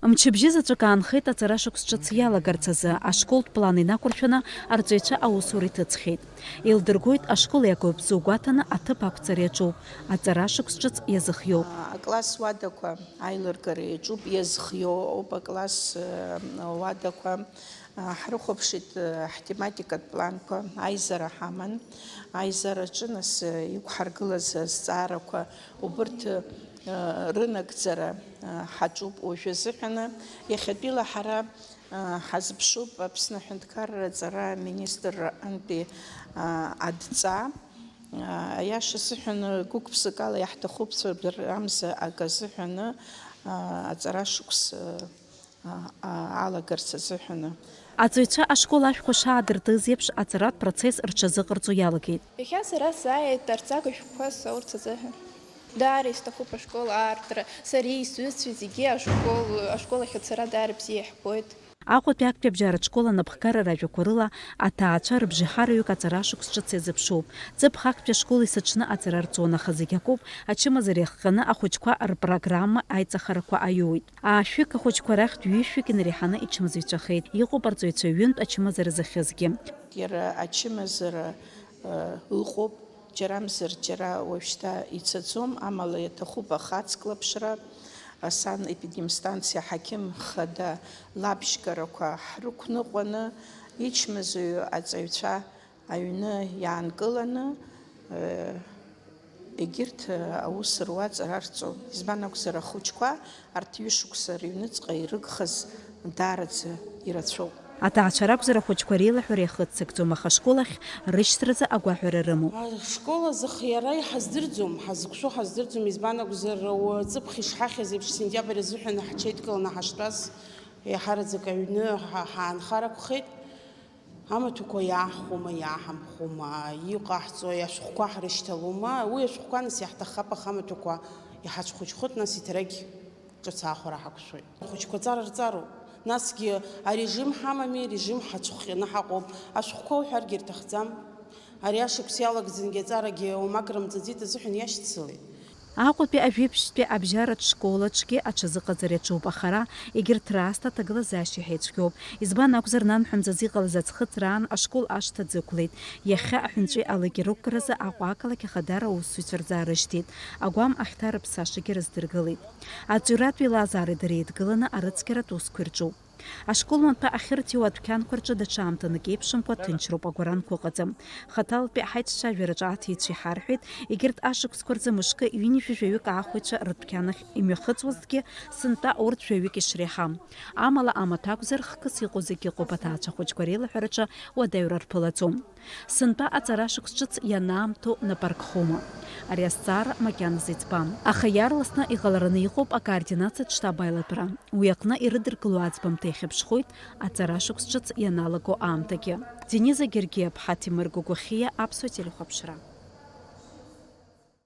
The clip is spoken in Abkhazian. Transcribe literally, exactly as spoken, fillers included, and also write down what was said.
Мчыбжьы заҵәык аанхеит аҵара шықәс ҿыц иалагарц азы, ашколтә план инақәыршәаны арҵаҩцәа аусура иҭыҵхьеит. Еилдыргоит, ашкол иагоуп зугәаҭаны аҭыԥ ақәҵара иаҿуп, аҵара шықәс ҿыц иазыхиоуп. Акласс уадақәа аилыргара иаҿуп, иазхиоуп акласс, э, уадақәа. Ҳрыхәаԥшит, ҳтематикатә планқәа, аизара ҳаман. Аизараҿы, нас, иқәҳаргылаз азҵаарақәа убырҭ рынагӡара ҳаҿуп уажәы азыҳәаны. Иахьатәила ҳара ҳазыԥшуп Аԥсны Аҳәынҭқарра Аҵара Аминистрра антәи адҵа. Аиаша сыҳәан, гәык-ԥсыкала иаҳҭахуп цәыбзаррамза акы азыҳәаны аҵара шықәс а, а, алагарц азыҳәаны. Аҵаҩцәа ашкол ашәқәа шаадыртыз еиԥш, аҵаратә процесс рҽазыҟарҵо иалагеит. Иахьа сара сааит арҵага шәҟәқәа соурц азыҳәан. Даара исҭахуп ашкол аартра. Сареи сҩызцәеи зегьы ашкол, ашкол ахь ацара даара бзиа иаҳбоит. Аҟәатәи актәи абжьаратә школ анапхгара ражәақәа рыла, аҭаацәа рыбжеиҳараҩык аҵара шықәс ҿыц иазыԥшуп. Ҵыԥх актәи ашкол есыҽны аҵара рҵон, аха зегь акоуп, ачымазара иахҟьаны ахәыҷқәа рпрограмма аиҵахарақәа аиуит. Аашәҩык ахәыҷқәа рахьтә ҩышәҩык инареиҳаны ичымазаҩцәахеит, иҟоуп арҵаҩцәа ҩынтә ачымазара зыхьызгьы. Иара ачымазара, э, ыҟоуп, џьарамзар џьара уажәшьҭа ицаӡом, амала иаҭахуп ахаҵклаԥшра, асанепидемстанциа аҳақьым хада лабжьгарақәа ҳрықәныҟәаны, ичмазаҩу аҵаҩцәа аҩны иаанкыланы, э, егьырҭ, э, аус руа аҵара рҵон. Избан акәзар, ахәыҷқәа арҭ ҩышықәса рыҩныҵҟа ирыгхаз даараӡа ирацәоуп. Аҭаацәа ракәзар, ахәыҷқәа реилаҳәара иахыццакӡом, аха ашкол ахь рышьҭразы агәаҳәара рымоуп. Ашкол азы х-, иара иҳаздырӡом, ҳазықәшәо ҳаздырӡом, избан акәзар, уа ҵыԥх ишҳахьыз еиԥш, сентиабр азыҳәан ҳаҽеидкыланы ҳаштәаз, еиҳараӡак аҩны ҳа-, ҳаанхар акәхеит. Амаҭәақәа иааҳхәома, иааҳамхәома, иҟаҳҵои, ашәҟәқәа ҳрышьҭалома, уи ашәҟәқәа нас иаҳҭаххап, аха амаҭәақәа иҳацәхәыҷхоит, нас иҭарагь ҿыц аахәара ҳақәшәоит. Ахәыҷқәа ҵара рҵароуп. Насгьы арежим ҳамами, арежим ҳацәхҟьаны ҳаҟоуп. Ашәҟәқәа уҳәаргьы рҭахӡам. Ари ашықәс иалагӡангьы аҵарагьы уамак рымҵаӡеит азыҳәан иашьцылеит. Аҟәатәи ажәеиԥшьтәи абжьаратә школ аҿгьы аҽазыҟаҵара иаҿуп, аха ара егьырҭ раасҭа аҭагылазаашьа иҳаицәгьоуп. Избан акәзар, нанҳәа мзазы иҟалаз аӡхыҵра аан ашкол ашҭа ӡықәлеит. Иахьа аҳәынҵәеи алакьи рықәгаразы Аҟәа ақалақь Ахадара аусзуҩцәа рзаарышьҭит. Агәам ахьҭа рыԥсашагьы рыздыргылеит. Аҵаҩратә еилазаареи дареи еидгыланы арыцқьаратә усқәа ирҿуп. Ашкол маҭәа ахьырҭиуа адәқьанқәа рҿы даҽа аамҭанык еиԥшымкәа ҭынчроуп, агәаранқәа ыҟаӡам. Хаҭалатәи ҳаиццәажәараҿы аҭиҩцәа иҳарҳәеит, егьырҭ ашықәсқәа рзы мышкы ҩынҩажәи жәаҩык аахәаҩцәа рыдәқьан ахь имҩахыҵуазҭгьы, сынтәа урҭ жәаҩык ишреиҳам. Амала амаҭәа акәзар, хкыс иҟоу зегьы ыҟоуп, аҭаацәа хәыҷқәа реилаҳәараҿы уадаҩра рԥылаӡом. Сынтәа аҵара шықәс ҿыц ианаамҭоу нап аркхома? Ари азҵаара макьаназы иӡбам. Аха иаарласны иҟалараны иҟоуп акоординациатә штаб аилатәара. Уи аҟны ирыдыркыло аӡбамҭа иахьыԥшхоит аҵара шықәс ҿыц ианалаго аамҭагьы. Дениза Гергиаԥҳа, Ҭемыр Гогәахьиа, Аԥсуа телехәаԥшра.